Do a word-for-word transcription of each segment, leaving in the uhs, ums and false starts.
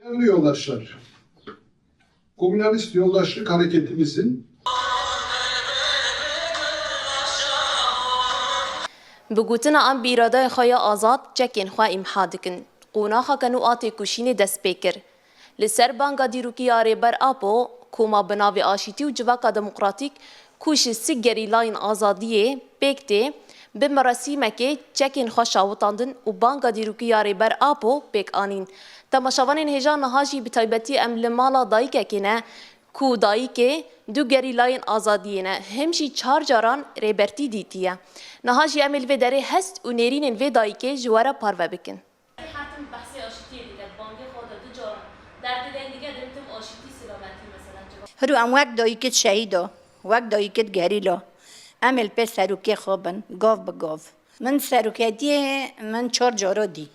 Değerli yoldaşlar, komünalist yoldaşlık hareketimizin Bi gotina em bi îradeyên xwe ya azad çekên xwe îmha dikin. Qonaxa ke nû a têkoşînê dest pê kir. Li ser banga dîrokî ya Rêber Apo, koma bi navê Aşîtî û Civaka Demokratîk ku ji sî gerîlayên azadiyê pêk tê, bi merasîmekê çekên xwe şawitandin û banga dîrokî ya Rêber Apo pêk anîn. Temaşevanên hêja niha jî bi taybetî em li mala dayikekê ne ku dayikê du gerîlayên azadiyê ne, him jî çar caran Rêbertî dîtiye. Niha jî em ê li vê derê hest û nêrînên vê dayikê ji we re parve bikin. Her tim behsê aşitiyê dike, di bangê xwe de du caran derdidên dike, dikim tim aşitî, silametî, mesela, civak. Hiro em wek dayikê şehîda, wek dayikê gerîla, em ê li pê serokê xwe bin, gav bi gav. Min seroketiyê min çar cara dî.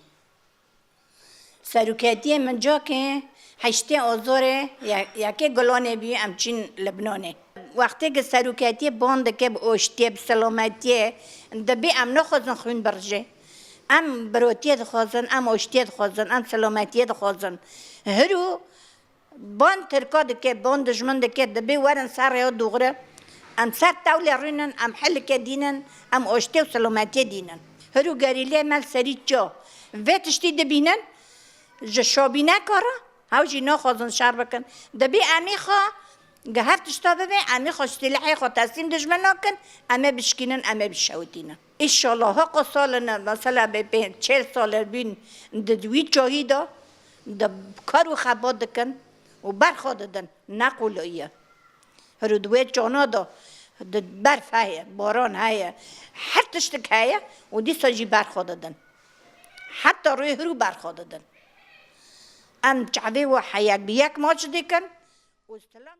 Seroketiyê min cakê heştê Azorê ye-, yekê Gulanê bî, em çîn Libnanê. Wextê ki seroketiyê ban dike bi oştiyê, bi selametiyê, dibê em naxwazin xwîn birije. Em birotiyê dixwazin, em oştiyê dixwazin, em selametiyê dixwazin. Hiro ban Tirka dike, ban dijmin dike, dibê werin ser rêya dûxre. Em ser tewlê rûnin, em hilike dînin, em oştê û selametiyê dînin. Hiro gerîlê me li serî ça vê tiştî dibînin, ji şabîneka re, hew jî naxwazin şer bikin. Dibê em ê xwe gi hev tişta bibe, em ê xwe ji sîlehê xwe teslîm dijmin nakin, em ê bişkînin, em ê bişewitînin. Îşallah heqa salin, mesela bê pê çêl sal bîn di wî çayî de, di kar û xebat dikin û berxa didin. Ne qûlî ye. Hiro di wê çana de di berf heye, baran heye, her tiştik heye û dîsa jî berxa didin. Heta rûyê hiro berxa didin. Em çavê we heyek bi yek maç dikin û silam